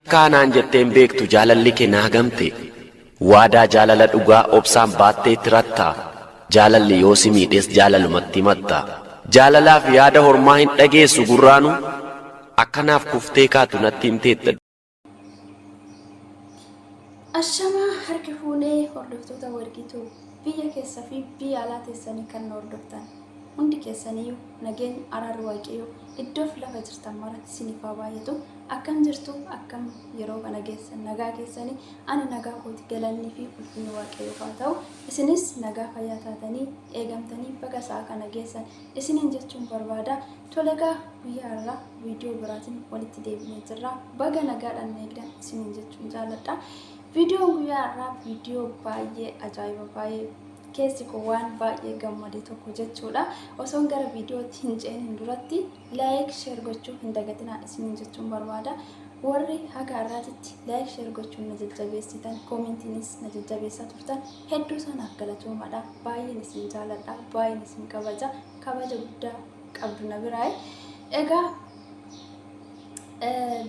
Takkaa naan jettee hin beektu jaalalli kee naa gamte. Waadaa jaalala dhugaa obsaan baattee tiratta. Jaalalli yoo si miidhes jaalalumatti himatta. Jaalalaaf yaada hormaa hin dhageessu gurraanu. Akkanaaf kuftee kaatu natti himteetta. Ashamaa harka fuunee hordoftoota warqituu biyya keessa fi biyya alaa teessanii kan nu hordoftan hundi keessaniyyuu nageenyi araarri waaqayyoo iddoof lafa jirtan maratti isiniif haa baay'atu. Akkam jirtu akkam yeroo kana geessan nagaa keessanii ani nagaa kooti galannii fi ulfinni waaqayyoof haa ta'u. Isinis nagaa fayyaa taatanii eegamtanii baga sa'a kana geessan isiniin jechuun barbaada. Tolegaa guyyaa irraa viidiyoo biraatiin walitti deebinee jirra. Baga nagaadhaan na eegdan isiniin jechuun jaalladha. Viidiyoon guyyaa irraa viidiyoo baay'ee ajaa'iba baay'ee keessi koo waan baay'ee gammade tokko jechuudha. Osoon gara viidiyootti hin ceeniin duratti like share gochuu hin dagatinaa isiniin jechuun barbaada. Warri haga har'aatitti like share gochuun na jajjabeessitan koomentiinis na jajjabeessaa turtan hedduu sanaaf galatoomadha. Baay'een isin jaaladha. Baay'een isin kabaja. Kabaja guddaa qabdu na biraa. Egaa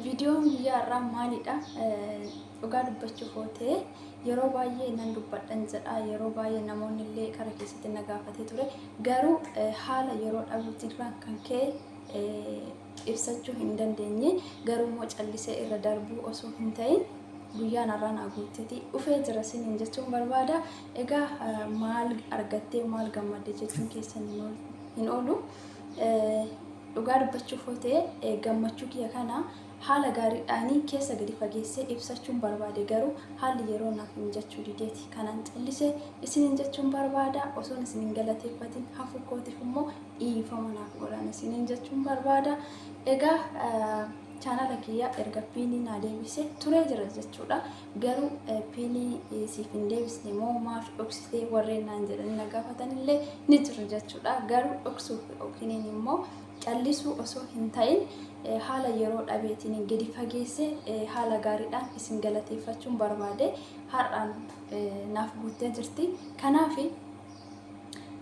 viidiyoon guyyaa har'aa maalidha? Dhugaa dubbachuuf yoo ta'e yeroo baay'ee nan dubbadhan jedha. Yeroo baay'ee namoonni illee karaa keessatti na gaafatee ture. Garuu haala yeroo dhabuutirraan kan ka'e ibsachuu hin dandeenye. Garuu immoo callisee irra darbuu osoo hin ta'in guyyaan har'aa naa guutteeti dhufee jira isiniin jechuun barbaada. Egaa maal argattee maal gammadde jechuun keessan hin oolu. Dhugaa dubbachuuf yoo ta'e gammachuu kiyya kana haala gaariidhaan keessa gadi fageessee ibsachuun barbaade garuu haalli yeroo naaf mijachuu dideeti. Kanaan callisee isiniin jechuun barbaada. Osoon isin hin galateeffatin hafuu kootiif immoo dhiifama naaf godhan isiniin jechuun barbaada. Egaa chaanala kiyya erga piinii naa deebise turee jira jechuudha. Garuu piinii siif hin deebisne moo maaf dhoksitee warreen naan jedhanii na gaafatan illee ni jiru jechuudha. Garuu dhoksuuf yookiin immoo callisuu osoo hin ta'in haala yeroo dhabeetiin gadi fageessee haala gaariidhaan isin galateeffachuun barbaade har'aan naaf guuttee jirti. Kanaaf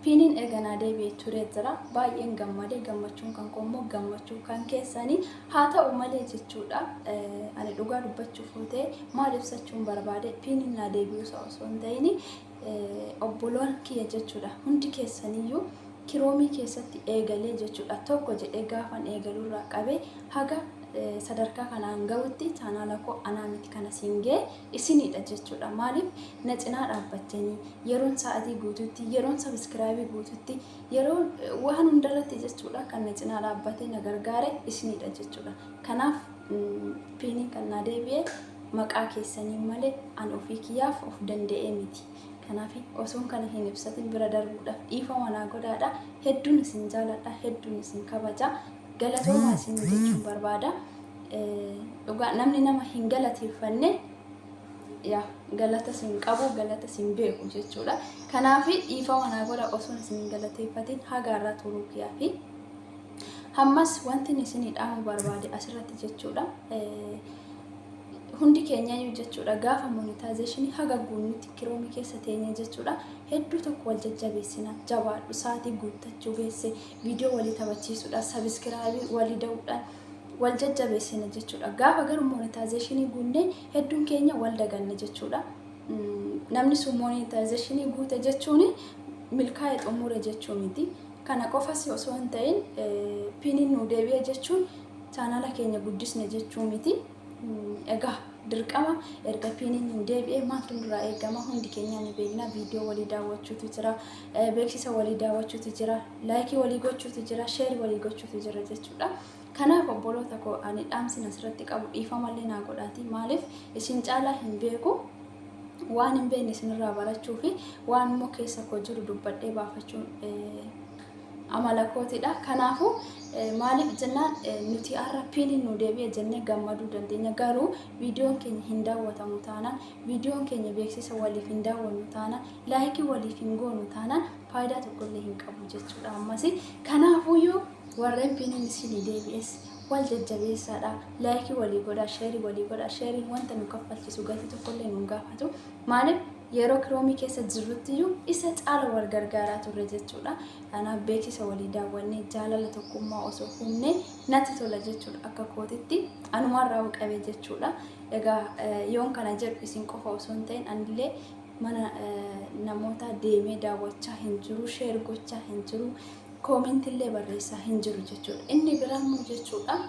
piiniin erga naa deebi'ee turee jira. Baay'een gammade gammachuun kan koo immoo gammachuu kan keessanii haa ta'u malee jechuudha. Ani dhugaa dubbachuuf yoo ta'e maal ibsachuun barbaade piiniin naa deebi'uusaa osoo hin ta'in obboloon kiyya jechuudha. Hundi keessaniyyuu kiroomii keessatti eegalee jechuudha. Tokko jedhee gaafan eegalurraa qabee haga sadarkaa kanaan gahutti chaanaala koo anaa miti kana siin ga'e isinidha jechuudha. Maaliif na cinaa dhaabbattanii yeroon sa'atii guututti, yeroon subscribe guututti, yeroon waan hundarratti jechuudha kan na cinaa dhaabbatee na gargaare isinidha jechuudha. Kanaaf piiniin kan naa deebi'e maqaa keessanii malee an ofii kiyyaaf of danda'ee miti. Kanaaf osoon kana hin ibsatin bira darbuudhaaf dhiifama naa godhaadha. Hedduun isin jaaladha, hedduun isin kabaja. Galatoomaa isin jechuun barbaada. Dhugaa namni nama hin galateeffanne yaa galata sin qabu galata sin beeku jechuudha. Kanaaf dhiifama naa godha osoon isin hin galateeffatin haga irraa turuu kiyyaa fi hammas wanti isinii dhaamu barbaade asirratti jechuudha. Hundi keenyayyuu jechuudha gaafa monetization haga guunnutti kiroomii keessa teenye jechuudha. Hedduu tokko wal jajjabeessina jabaadhu sa'aatii guuttachuu geesse viidiyoo walii taphachiisuudha subscribe walii da'uudhaan wal jajjabeessina jechuudha. Gaafa garuu monetization guunnee hedduun keenya wal daganne jechuudha. Namni sun monetization guute jechuun milkaa'ee xumure jechuu miti. Kana qofas osoo hin ta'in piiniin nu deebi'e jechuun chaanala keenya guddisne jechuu miti. Egaa dirqama erga piiniin hin deebi'e maaltu nurraa eegama hundi keenya ni beekna. Viidiyoo walii daawwachuutu jira, beeksisa walii daawwachuutu jira, like walii gochuutu jira, share walii gochuutu jira jechuudha. Kanaaf obboloota koo ani dhaamsin asirratti qabu dhiifamallee naa godhaati. Maaliif isin caalaa hin beeku. Waan hin beekne isinirraa barachuu fi waan immoo keessa koo jiru dubbadhee baafachuun amala kootidha. Kanaafuu maaliif jennaan nuti har'a piiniin nu deebi'e jennee gammaduu dandeenya. Garuu viidiyoon keenya hin daawwatamu taanaan, viidiyoon keenya beeksisa waliif hin daawwannu taanaan, like waliif hin goonu taanaan faayidaa tokkollee hin qabu jechuudha ammas. Kanaafuyyuu warreen piiniin isinii deebi'es wal jajjabeessaadha. Like walii godhaa, share walii godhaa. Shareiin wanta nu kaffalchiisu gatii tokkollee nu gaafatu. Maaliif Yeroo kiroomii keessa jirruttiyyuu isa caala wal gargaaraa turre jechuudha. Kanaaf beeksisa walii daawwannee jaalala tokkummaa osoo uumnee natti tola jechuudha akka kootitti anumarraa qabee jechuudha. Egaa yoon kana jedhu isin qofa osoo hin ta'in anillee mana namoota deemee daawwachaa hin jiru, share gochaa hin jiru, koomentillee barreessaa hin jiru jechuudha. Inni biraammoo jechuudha.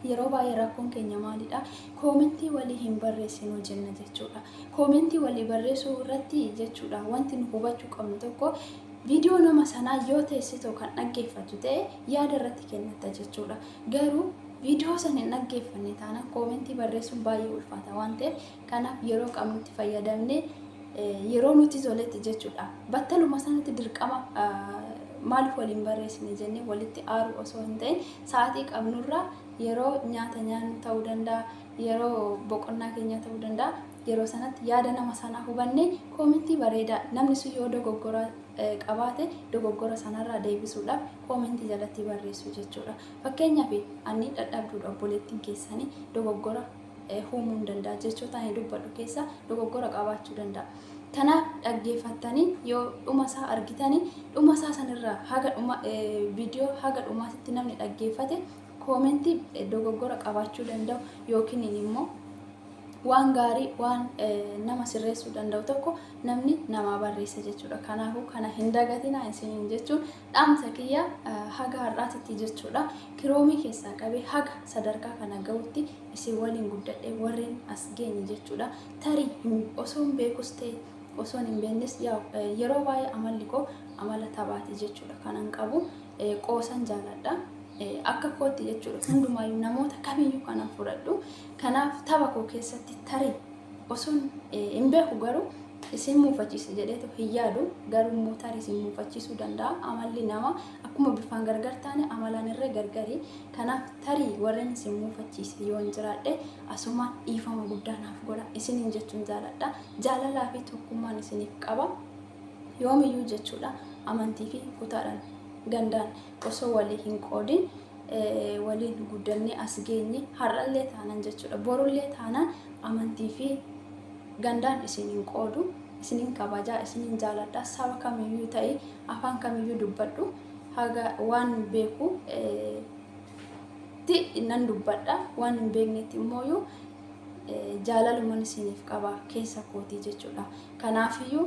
Yeroo baay'ee rakkoon keenya maalidha? Koomentii walii hin barreessinuu jenna jechuudha. Koomentii walii barreessuu irratti jechuudha wanti nu hubachuu qabnu tokko viidiyoo nama sanaa yoo teessitoo kan dhaggeeffatu ta'e yaada irratti kennatta jechuudha. Garuu viidiyoo sana hin dhaggeeffanne taanaan koomentii barreessuun baay'ee ulfaata waan ta'eef kanaaf yeroo qabnutti fayyadamnee yeroo nuti toletti jechuudha. Battaluma sanatti dirqama maaliif waliin barreessine jennee walitti aaruu osoo hin ta'in sa'aatii qabnurraa yeroo nyaata nyaannu ta'uu danda'a, yeroo boqonnaa keenya ta'uu danda'a. Yeroo sanatti yaada nama sanaa hubannee koomentii bareedaa namni sun yoo dogoggora qabaate dogoggora sanarraa deebisuudhaaf koomentii jalatti barreessu jechuudha. Fakkeenyaaf ani dadhabduudha obboleettiin keessanii dogoggora uumuu hin danda'a jechoota ani dubbadhu keessa dogoggora qabaachuu danda'a. Kanaaf dhaggeeffattanii yoo dhuma isaa argitanii dhuma isaa sanirraa haga dhuma viidiyoo haga dhumaatitti namni dhaggeeffate koomentii dogoggora qabaachuu danda'u yookiin immoo waan gaarii waan nama sirreessuu danda'u tokko namni namaa barreessa jechuudha. Kanaafuu kana hin dagatinaa isiniin jechuun dhaamsa kiyya haga har'aatitti jechuudha. Kiroomii keessaa qabee haga sadarkaa kana gahutti isin waliin guddadhee warreen as geenye jechuudha. Tarii osoo hin beekus ta'e osoo hin beeknes yeroo baay'ee amalli koo amala taphaati jechuudha. Kanan qabu qoosan jaaladha. Akka kootti jechuudha hundumaayyuu namoota kamiyyuu kanan fudhadhu. Kanaaf tapha koo keessatti tarii osoon hin beeku garuu isin muufachiisa jedheetu hin yaadu garuu immoo tarii isin muufachiisuu danda'a. Amalli nama akkuma bifaan gargar taane amalaan irra gargari. Kanaaf tarii warreen isin muufachiise yoo hin jiraadhe asumaan dhiifama guddaa naaf godha isiniin jechuun jaaladha. Jaalalaa fi tokkummaan isiniif qaba. Yoomiyyuu jechuudha amantii fi kutaadhaan gandaan osoo walii hin qoodin waliin guddannee as geenye har'allee taanan jechuudha. Borullee taanaan amantii fi gandaan isin hin qoodu, isinin kabajaa, isinin jaaladha. Saba kamiyyuu ta'e afaan kamiyyuu dubbadhu haga waan beeku tti nan dubbadha. Waan hin beeknetti immoo jaalaluman isiniif qaba keessa kootii jechuudha. Kanaafiyyuu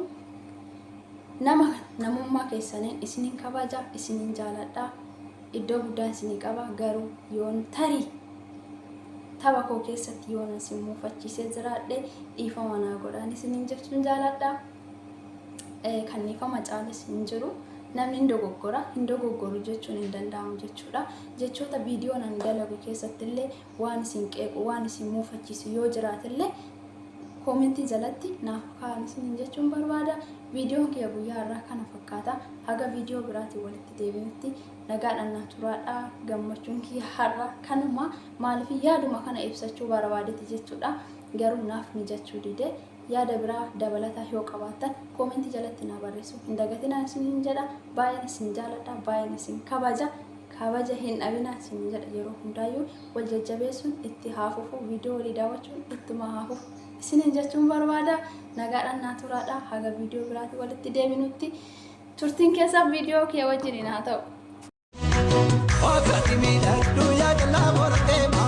nama namummaa keessaniin isinin kabaja, isinin jaaladha. Iddoo guddaa isinii qaba garuu yoon tarii tapha koo keessatti yoon isin muufachiisee jiraadhe dhiifama naa godhaan isinin jechuun jaaladha. Kan dhiifama caalis hin jiru. Namni hin dogoggora, hin dogoggoru jechuun hin danda'amu jechuudha. Jechoota viidiyoon ani dalagu keessatti illee waan isin qeequ, waan isin muufachiisu yoo jiraatillee koomentii jalatti naaf kaa'an isiniin jechuun barbaada. Viidiyoon kiyya guyyaa har'aa kana fakkaata. Haga viidiyoo biraatiin walitti deebinutti nagaadhaan naa turaadha. Gammachuun kiyya har'a kanuma maaliif yaaduma kana ibsachuu barbaadeeti jechuudha. Garuu naaf mijachuu dide. Yaada biraa dabalataa yoo qabaattan koomentii jalatti naa barreessuu hin dagatinaa isiniin jedha. Baay'een isin jaaladha. Baay'een isin kabaja. Kabaja hin dhabinaa isiniin jedha yeroo hundaayyuu wal jajjabeessuun itti haa fufu viidiyoo walii daawwachuun ittuma haa fufu isiniin jechuun barbaada. Nagaadhaan naa turaadha. Haga viidiyoo biraatiin walitti deebinutti turtiin keessa viidiyoo kee wajjiniin haa ta'u. Ogaati miidhagduu yaa jalaa mortee.